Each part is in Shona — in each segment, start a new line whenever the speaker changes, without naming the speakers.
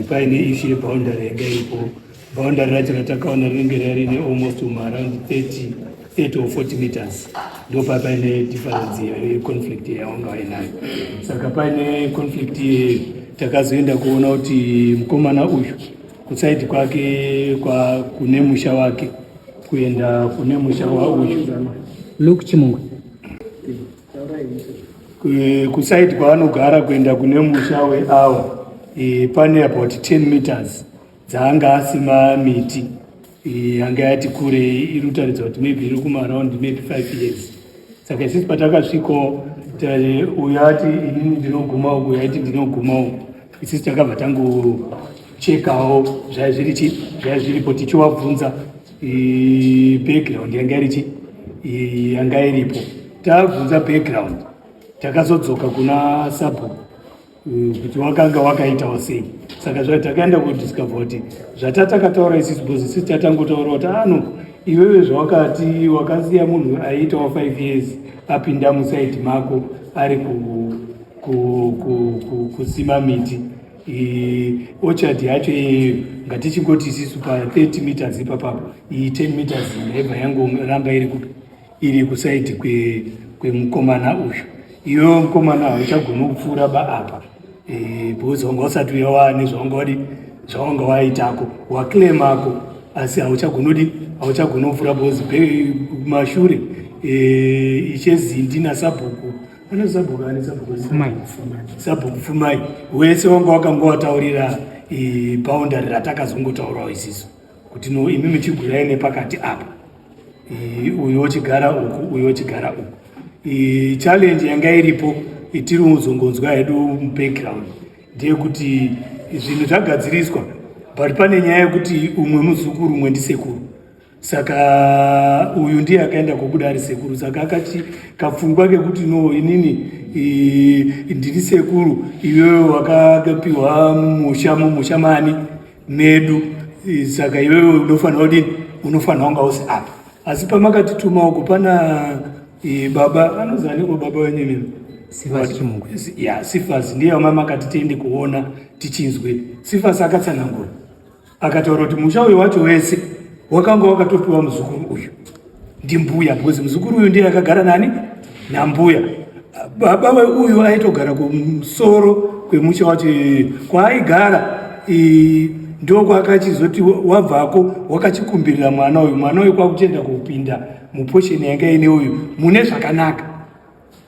Paine issue yeboundary yanga iripo. Boundary racho ratakaona rinenge rarine almost around 30 30 or 40 meters, ndopa paine difference yeconflict yawanga vainayo. Saka paine conflict iyeyo, takazoenda kuona kuti mukomana uyu kuside kwake kwa kune musha wake kuenda kune musha wauyu
Luke Chimungwe.
Kuside kwaanogara kuenda kune musha weawa pane about 10 meters dzaanga asima miti yanga yati kure, iri kutaridza kuti maybe iri kumaaround maybe 5 years. Saka isusu patakasviko, uyo ati, "Inini ndinoguma uku," yaiti, "Ndinoguma uku." Isusu takabva tangochekawo zvai zviri chi zvai zviripo, tichivabvunza background yanga iri chi yanga iripo. Tabvunza background, takazodzoka kuna sabhuku kuti wakanga wakaitawo sei. Saka zva takaenda kudiscover kuti zvatatakataura isusu, because isusu tatangotaura kuti ano iwewe zvawakati wakasiya munhu aiitawo 5 years apinda muside mako ari kusima miti, orchard yacho iyeyo, ngatichingoti isisu pa30 meters ipapapo, iyi 10 meters yaibva yangoramba iri kupi, iri kuside kwemukomana uyu. Iwewe mukomana hauchagoni kupfuura ba apa, because wanga usati uya waane zvawanga wadi zvawanga waitako, waclaimako, asi hauchagoni hauchagoni kupfuura because mashure ichezindi nasabhuku ano sabhuku ane sabhuku.
Fumai.
Sabhuku Fumai wese wanga wakangowataurira boundary ratakazongotaurawo isisu kuti no, imi muchigurai nepakati apa, uyu ochigara uku, uyu ochigara uku. Challenge yanga iripo itiri kuzongonzwa hedu mubackground ndeyekuti zvinhu zvagadziriswa, but pane nyaya yekuti umwe muzukuru, umwe ndisekuru. Saka uyu ndiye akaenda kobuda ari sekuru, saka akati kapfungwa kekuti, "No, inini ndiri sekuru, iwewe wakapiwa mumusha mani medu, saka iwewe unofanira kudini, unofanira kunga usi apa." Asi pamakatituma uko pana baba anozaniko baba wenyu imimi?
Sifas Chimungwe.
Ya, Sifas ndiye wama makati tiende kuona tichinzwe. Sifas akatsanangura, akataura kuti musha uyu wacho wese wakanga wakatopiwa muzukuru uyu ndimbuya, because muzukuru uyu ndiye akagara nani, nambuya. Baba weuyu aitogara kumusoro kwemusha wacho kwaaigara, ndokwakachizoti wabvako wakachikumbirira mwana uyu. Mwana uyu kwakuchienda kupinda muportion yanga ine uyu mune zvakanaka.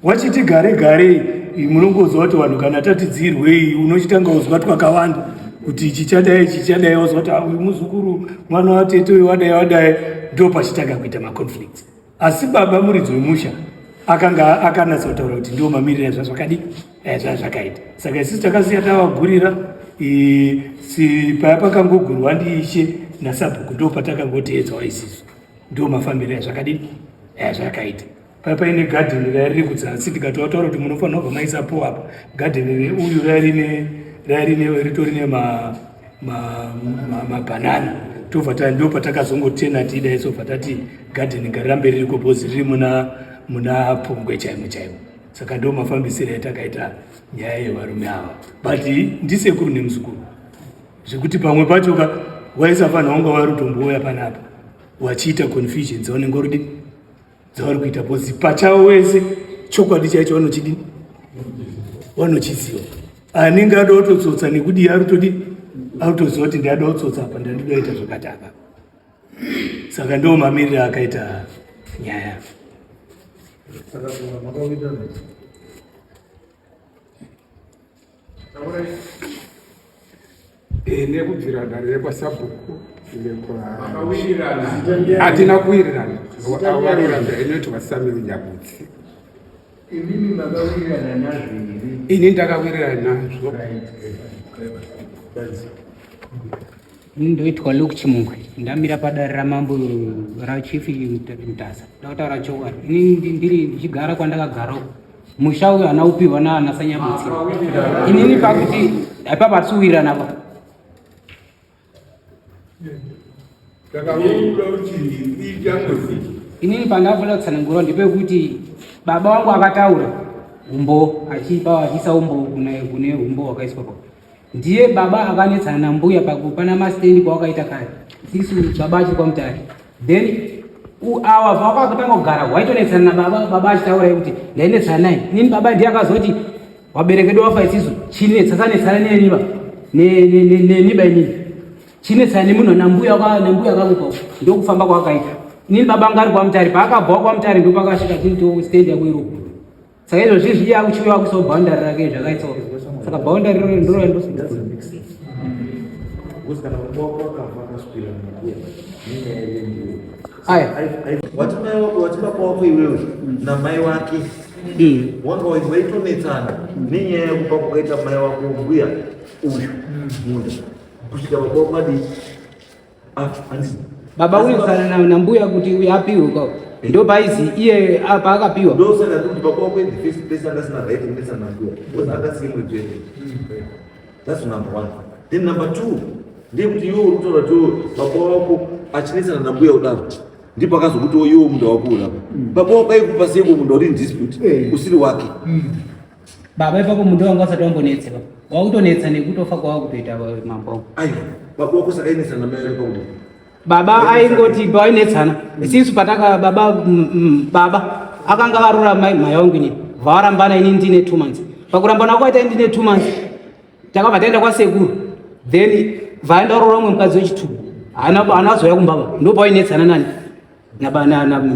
Wachiti gare garei, munongoziva kuti vanhu kana tatidzirwei, unochitanga uzwa twakawanda kuti ichi chadai, ichi chadai, wazwa kuti, "Ah, uyu muzukuru mwana watete uyu wadai wadai," ndo pachitanga kuita maconflicts. Asi baba muridzi wemusha akanga akanatsa kutaura kuti ndio mamiriro ezvazvakadi zvazvakaita. Saka isusu takasiya tavagurira si paya pakangogurwa ndiishe nasabhuku, ndo patakangoteedzawo isisu, ndo mafambiro ezvakadi zvakaita. Paya paine gadheni rairi kudzasi, tikatoataura kuti munofanira kubva maisapo apa gadheni reuyu rairine rairine ritori nemabhanana, tobva ndo patakazongotena tiidai, sobva tati gadheni ngarirambe ririko because riri muna Pungwe chaimo chaimo. Saka ndo mafambisiro atakaita nyaya yevarume ava, but ndisekuru nemuzukuru, zvekuti pamwe pacho ka waisafanira kunga vari kutombouya panapa wachiita confusion dzaunenge uri dzavari kuita, because pachavo wese chokwadi chaicho vanochidini, vanochiziva. Anenge ada kutotsotsa nekudii, arutodi arutoziva kuti ndiada kutsotsa apa, ndandidoita zvakati apa. Saka ndo mamiriro akaita nyaya.
Saka makawirirana?
Nekubvira dare rekwasabhuku hatina kuwirirana, varoramba inoitwa Samuel Nyabutsi.
Imimi makawirirana nazvo here?
Ini ndakawirirana nazvo.
Ini ndoitwa Luke Chimungwe, ndamira padare ramambo raChief Mutasa. Ndakutaura chokwadi, ini ndiri ndichigara kwandakagara uko, musha uyu hana upiwa naana Sanyabutsi. Inini pakuti ipapa hatisi kuwirirana pa.
Takaura kuti ita mwedzi.
Inini pandafuna kutsanangura ndepekuti baba vangu akataura umbo achipa achiisa umbo kune umbo hwakaiswa pa. Ndiye baba akanetsana nambuya pakupana mastendi kwawakaita kare. Sisu baba achiri kwaMutare. Then awa pawakatanga kugara waitonetsana nababa, baba achitaura kuti ndainetsana naye. Inini baba ndiye akazoti wabereki wedu wafa isisu chinetsasanetsana neniba neniba inini chinetsana nemunhu nambuya nambuya akakupa ndokufamba kwakaita. Inini baba anga ari kwaMutare, paakabvawo kwaMutare ndopakasvika chiri to stand yako iroko. Saka izvo zvizvi iye akuchiuya akuisawo boundary rake zvakaitsawo. Saka boundary roro ndiro randosungura.
Because kana baba wako akafa akaswira mbuya nenyaya yendiyo.
Aya.
Wati mai wako wati baba wako iwewe namai wake wanga waitonetsana nenyaya yekupa kwakaita mai wako mbuya uyu munda kusvika baba wako adii
Baba unetsana nambuya kuti uyu apiwe ko ndo paizi iye apa akapiwa.
Ndosaka kuti baba wako in the first place anga asina right kunetsana nambuya because anga asiri muridzi wende. That's number one. Then number two ndeyekuti iwe uri kutaura kuti baba wako achinetsana nambuya kudaro ndipo akazokuti iwe munda wako urapa. Baba wako aikupa seiko munda uri in dispute usiri wake.
Baba ipapo munda wangu asati wambonetse baba. Wakutonetsa nekutofa kwawakutoita mambo.
Aiwa, baba wako saka ainetsana namai wake pakuti.
Baba aingoti painetsana. Isisu pataka baba baba akanga varora mai mai wangu inini. Varambana inini ndine 2 months. Pakurambana kwaita ndine 2 months. Takabva taenda kwasekuru. Then vaenda roora umwe mukadzi wechitu. Hana hana zoya kumbaba. Ndopainetsana nani?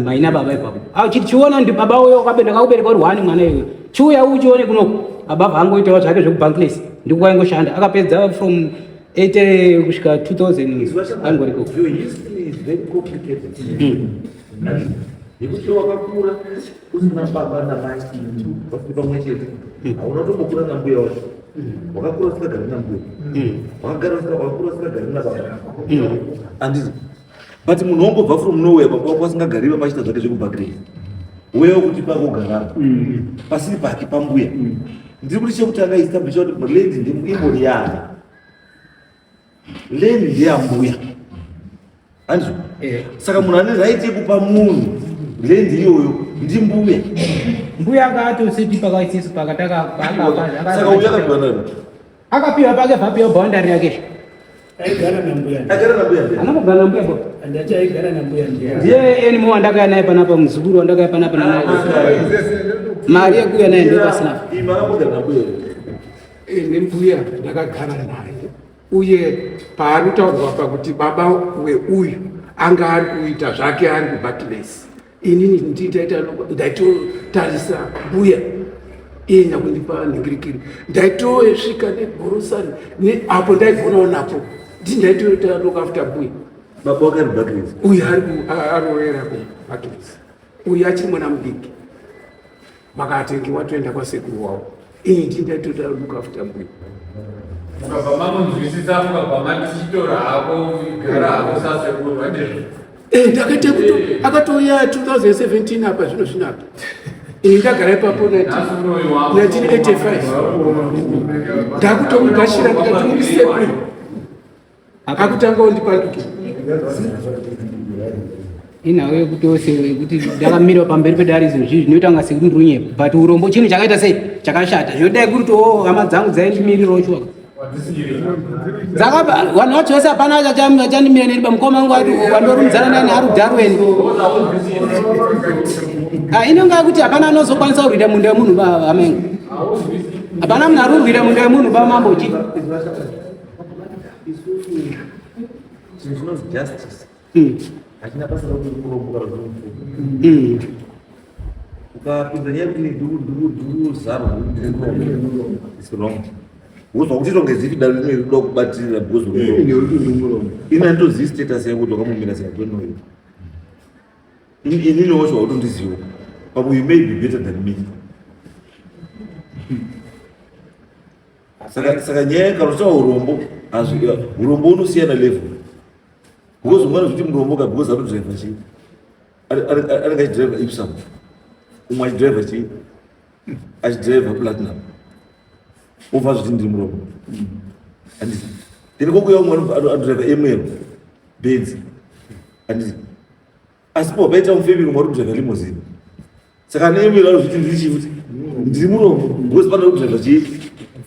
Mai nababa ipapo. Ah, chiona ndi baba uyo wakabenda kakubereka uri one mwana iwe. Chiuya uchione kunoko. Baba vangoitawo zvake zvekubankless. Ndiko kwaingoshanda. Akapedza from 8 kusvika 2000 angoriko.
Your history is very complicated. Nekuti wakakura usina baba namai vasiri pamwe chete. Hauna kutombokura nambuya wacho. Wakakura usingagari nambuya. Wakagara wakakura usingagari nababa. Handiti. But munhu wongobva from nowhere baba wako asingagari pachita zvake zvekubhakirei. Uyewo kuti pakugara pasiri pake pambuya. Ndiri kuti chekutanga establish kuti land ndiimbori yaani. Land ndeyambuya. Handizvo? Saka munhu ane right yekupa munhu land iyoyo ndimbuya.
Mbuya akatoseti pakaisisu pakataka
Saka uyu akapiwa nani?
Akapiwa pake vapiwa boundary yake.
Aigara nambuya.
Aigara nambuya.
Anogara nambuya bo.
Andati aigara nambuya ndiye.
Ndiye eni mo wandakaya naye panapa muzukuru wandakaya panapa naye. Mari yekuuya naye ndio pasina.
Ima akagara nambuya.
Ini mbuya ndakagara naye uye paanotaurwa pakuti baba weuyu anga ari kuita zvake ari kuBarclays. Inini ndindaita ndaitotarisa mbuya iye nyakundipa nhingirikiri ndaitosvika negorosari apo ndaigonawo napo ndindaitoita look after mbuya.
Baba wake ari kuBarclays.
Uyu ari aroera kuBarclays. Uyu achiri mwana mudiki. Makatenge watoenda kwasekuru wavo. Ini ndindaitoita look after mbuya.
Mukabva mamunzwisisa mukabva matichitora hako gara hako sasekuru handizvo?
Ndakaita kuto akatouya 2017 apa zvino zvino apa. Ini ndagara ipapo 1985. Ndakutomugashira ndikati muri sekuru. Akutanga undipanduke.
Inhau yekuti ose yekuti ndakamira pamberi pedare izvo zvinhu zvinoita kunga sekuti ndiri kunyepa but urombo chinhu chakaita sei chakashata zvinodai kuri kuti oh hama dzangu dzaindimirirawo shuwa dzakaba vanhu vacho vese hapana achandimira neni bamukoma wangu ati wandorumidzana nani ari kudharweni. Inonga yekuti hapana anozokwanisa kurwira munda wemunhu hama yangu. Hapana munhu ari kurwira munda wemunhu bamambo chi.
Isusu chinhu chinonzi justice hachina basa rekuti uri murombo kana kuti uri mupfumi. Ukapinza nyaya yekuti ndiri zarwa ndiri murombo, it's wrong. Wozwa kuti itonge zipi dare rimwe rinoda kubatirira because uri murombo. Ini handitozivi status yako kuti wakamumira sei, I don't know you. Inini wacho hautondizivo. Pamwe you may be better than me. Saka nyaya kana uchitaura urombo, urombo unosiyana level. Because umwe anozviti murombo ka because anodriver chii? Anenge achidriver Ipsum. Umwe achidriver chii? Achidriver Platinum. Obva azviti ndiri murombo. Handiti. Then kokuya umwe anodriver ML Benz. Handiti. Asi po paita mufemeri umwe ari kudriver limousine. Saka ane ML anozviti ndiri chii futi? Ndiri murombo. Because pane kudriver chii?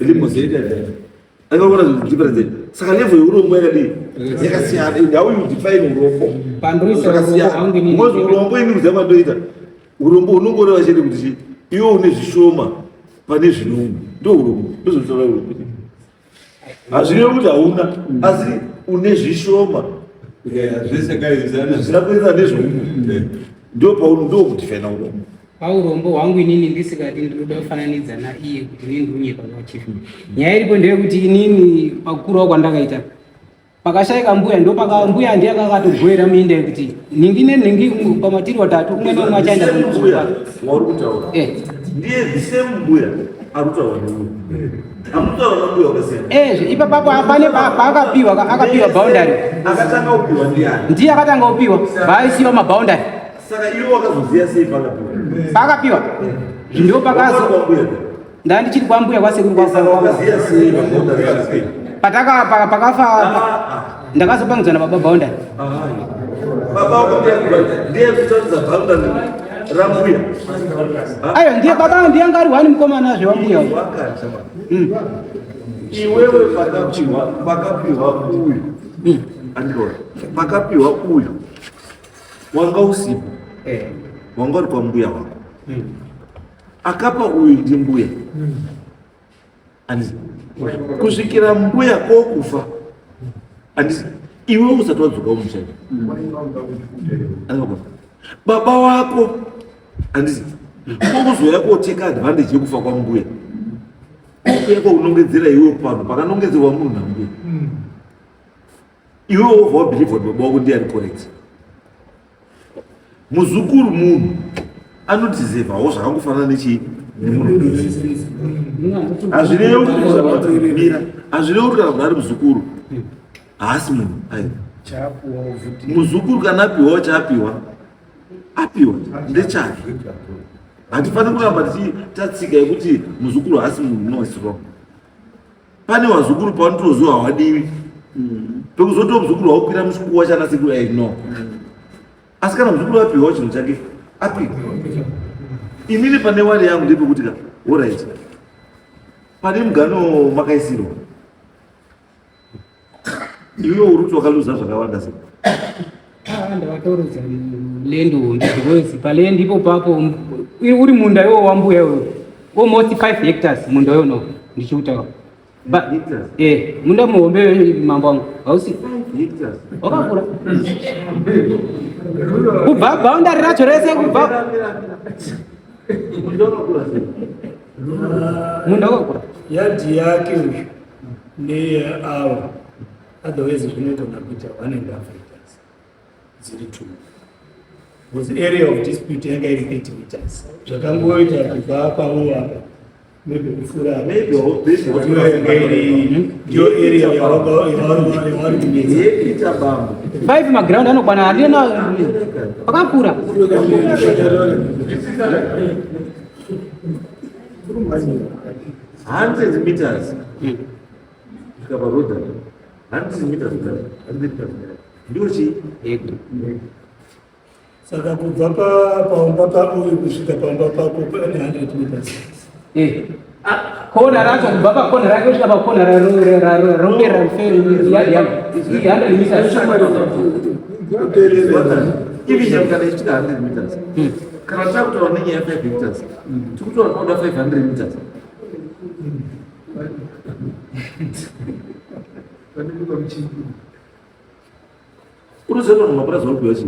Limousine. Akaona difference. Saka level yeurombo yakadii? Yakasiyana. And how you define urombo?
Zvakasiyana.
Because urombo ini kuziva kwandoita. Urombo unongoreva chete kuti chii? Iwe une zvishoma pane zvinomwe. Ndo urombo. Ndozvinotaura urombo. Hazvirevi kuti hauna asi une zvishoma. Zvisina kuenzana nezvoumwe. Ndo pauno ndo kudefine urombo.
Paurombo hwangu inini ndisikati ndinoda kufananidza naiye kuti inini ndinonyepa kwachief. Nyaya iripo ndeyekuti inini pakukurawo kwandakaita pakashaika mbuya ndopaka mbuya ndiye akakatogwera minda yekuti nhingi nenhingi pamatiri watatu umwe neumwe achaenda
mbuya wauri kutaura
eh.
ndiye the same mbuya ari kutaura neuyu amutaura nambuya wakasiyana
eh ipapapo pane paakapiwa akapiwa boundary
akatanga kupiwa ndiani
ndiye akatanga kupiwa vaaisiwa maboundary
Saka iwe wakazoziva sei pakapiwa?
Pakapiwa. Ndio pakazo. Nda ndichiri kwa mbuya kwa sekuru kwa.
Saka wakaziva sei pakapiwa?
Pataka pakafa ah, ah. ndakazopangidzwa na baba boundary.
Ah. Baba wako ndiye ndiye kutaridza boundary rambuya.
Ayo ndiye baba ndiye anga ari wani mukomana zve wambuya.
Mm. Iwewe pakapiwa pakapiwa uyu. Andikona. Pakapiwa uyu. Wanga usipo
eh.
Wanga uri kwambuya wako mm. Akapa uyu ndimbuya mm. Andisi kusvikira mbuya kokufa andisi iwe usati wadzoka umusha mm. Baba wako andisi kokuzouya koteka advantage yekufa kwambuya kokuya kwaunongedzera iwe pano pakanongedzerwa munhu nambuya mm. Iwe wobva wabhilivha kuti baba wako ndiye ari correct. Muzukuru munhu anodhizevawo zvakangofanana nechii nemunhu. Hazvirevi kuti hazvirevi kuti kana munhu ari muzukuru haasi munhu aiwa. Muzukuru kana apiwawo chaapiwa apiwa ndechake. Hatifaniri kuramba tichitatsika yekuti muzukuru haasi munhu no it's wrong. Pane vazukuru pavanotozwa hawadiwi pekuzoti muzukuru haukwira muchikuwa chana sekuru ai no asi kana muzukuru apiwawo chinhu chake apiwa inini pane wari yangu ndepekuti ka orit pane mugano makaisirwa iwe uri kuti wakaluza zvakawanda sei
ah, ndakatorudza land hombe because paland ipo papo uri munda iwo wambuya iwo almost 5 hectares munda iwo no ndichiutaura eh, munda muhombe mambo wangu hausi wakakura kubva boundary racho rese kubva munda wakakura
yadhi yake uyu neyeawa otherwise zvinogona kuita 1.5 hectares dziri two because area of dispute yanga iri 30 meters zvakangoita kubva pavo apa maybe kupfuura yanga iri ndiyo area yavari kunetsa
five maground anokwana handina pakakura
100 meters kusvika paroad 100 meters 100 meters ndiyo chii
saka kubva paumba pauyu kusvika paumba pako pane 100 meters
eh. ah, kona racho kubva pakona rake kusvika pakona ropera 100 meters
even chero kana ichisvika 100 meters kana takutaura nenyaya ya 5 hectares tikutaura tinoda 500 meters Unoziva vanhu mapurazi vari kupiwa chii?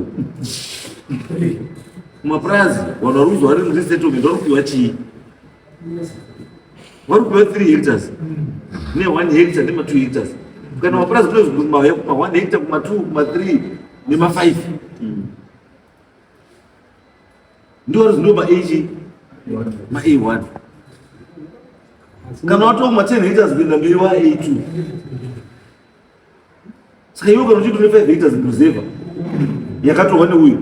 Mapurazi vanhu vari kuzwa vari muresettlement vari kupiwa chii? Vari kupiwa 3 hectares ne 1 hectare nema 2 hectares. Kana mapurazi kunozwi kuma 1 hectare kuma 2 kuma 3 nema 5. Ndiwo vari ndo ma A ma A1. Kana watova kuma 10 hectares kuenda mberi wa A2. Saka iwe kana uchiti une 5 hectares muruzevha yakatorwa neuyu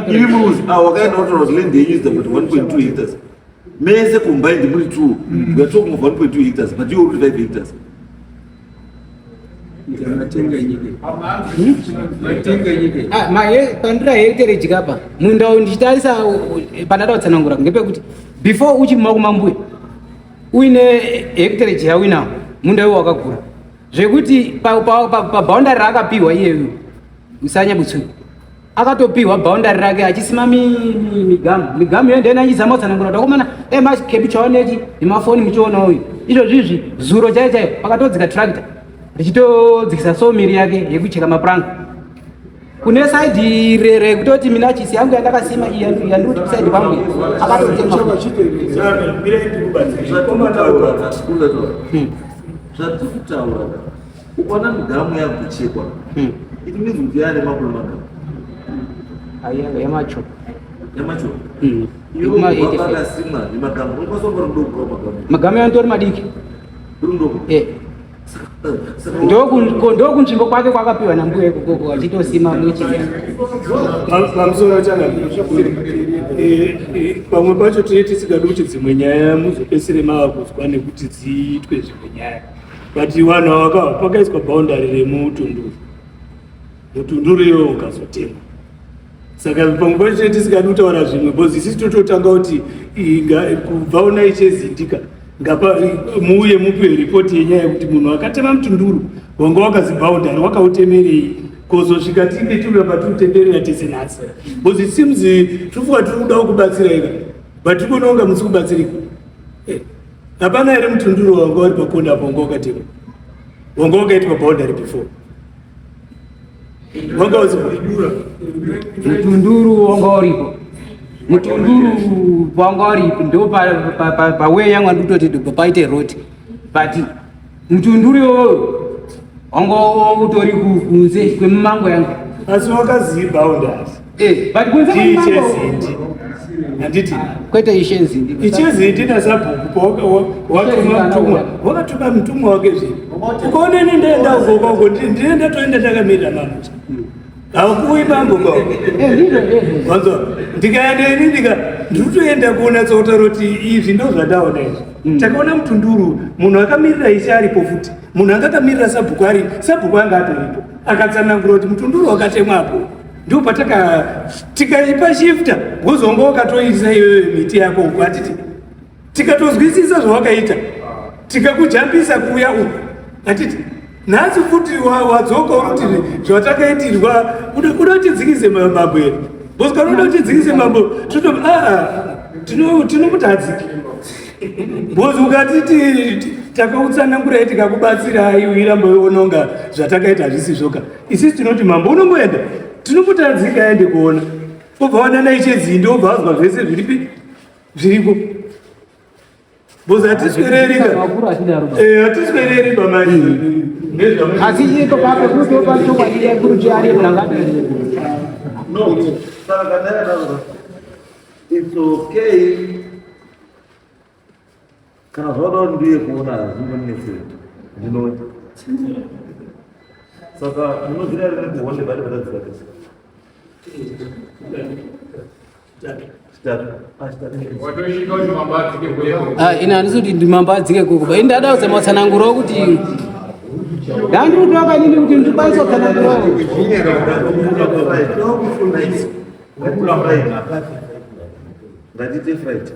imi muruzi ah, wakaenda wotora kuti land yenyu is about 1.2 hectares mese combined muri two we are talking of 1.2 hectares but iwe uri 5 hectares
Ah, pandira heritage kapa munda uyu ndichitarisa pandada kutsanangura ngepekuti before uchimuma kumambuya uine hectarage yauinawo. Munda iwo wakakura zvekuti paboundary raakapiwa iyeyu usanyabutsui akatopiwa boundary rake achisima migamu migamu iyo ndena achizama kutsanangura kuti akomana dai makepi chaonechi nemafoni muchiona uyu izvozvizvi zuro chaiyo chaiyo pakatodzika tractor richitodzikisa somiri yake yekucheka mapuranga kune saidi rekutoti minachisi yangu yandakasima iyi yandikuti kusaidi kwangu akatotema.
Zvatiri kutaura, ukaona migamu yakuchekwa, it means kuti yaane makore magamu.
Yamacho.
Yamacho.
Yekuma 85.
Akasimwa nemagamu, unokwanisa kunga mudoko wamagamu.
Magamu yanditori madiki.
Uri mudoko.
Eh.
Saka
Ndokunzvimbo kwake kwakapiwa nambuya ikokoko achitosima muchini.
Pamusoro changa, pamwe pacho tine tisingadi kuti dzimwe nyaya muzopesere mava kuzwa nekuti dziitwe zvimwe nyaya, but vanhu ava pakaiswa boundary remutunduru, mutunduru iyoyo ukazotemwa. Saka pamwe pacho tine tisingadi kutaura zvimwe because isusu tototanga kuti kubva una ichezindika ngapa muuye mupiwe ripoti yenyaya yekuti munhu akatema mutunduru wanga wakazi boundary wakautemerei, kozosvika tinge tiramba tiri tese nhasi, because it seems tirifuka tiri kudawo kubatsira ika, but tiri kuona kunga musi kubatsirika. Hapana here mutunduru wanga uri pakona apo wanga wakatemwa, wanga wakaitwa boundary before, wanga usipo?
Mutunduru wanga uripo, mutunduru wanga uripo, ndo paway yangu andikutoti paite road, but mutunduru iwoyo wanga utori kunze kwemimango yangu.
Asi wakazivi boundary?
Eh, but kunze kwemimango.
Ichezindi, handiti?
Kwete, ishenzindi.
Ichezindi nasabhuku watuma mutumwa, wakatuma mutumwa wake zvino. Ukaona ini ndaenda uko kwako, ndine ndatoenda ndakamirira mamucha, haukuwi mambo kwako.
Eh, ndizvo ndizvo.
Wanzwa, ndikaenda ini ndikutoenda kuona kutaura kuti izvi ndo zvandaona izvi. Takaona mutunduru, munhu akamirira ishe aripo futi, munhu anga akamirira sabhuku ari, sabhuku anga atoripo, akatsanangura kuti mutunduru wakatemwapo, ndo pataka tikaipa shifta wozonga wakatoisa iyoyo miti yako uko, hatiti? Tikatozwisisa zvawakaita, tikakujambisa kuuya uku, hatiti? Nhasi futi wadzoka uruti zvatakaitirwa uda kutidzikise mambo here? Because kana uda kutidzikise mambo, toto aa tinomuti adzike, because ukatiti takautsanangurai, tikakubatsirai, uiramba uononga zvatakaita hazvisi zvoka. Isisi tinoti mambo unomboenda, tinomuti adzike, aende kuona, obva wanana ichezindi, obva azwa zvese zviripi zviriko, because hatiswereri ka.
Vakuru achidaro ba.
Eh, hatiswereri pamari.
Asi iko papo kutopa chokwadi kuti ari munhu.
No, saka kana yakadaro, it's okay. Kana zvauda kuti ndiye kuona, hazvimbonetseri, ndinouya. Saka munoziva rini kuhonde bari vatadzika tese? Chitatu. Ah, chitatu.
Watosvika kuti mambo adzike kueko.
Ah, ine handisi kuti ndimambo adzike koko ba, ndada kuzama kutsanangurawo kuti ndandiri kutoka inini kuti ndikwanise kutsanangurawo.
Friday. Ngatiite Friday.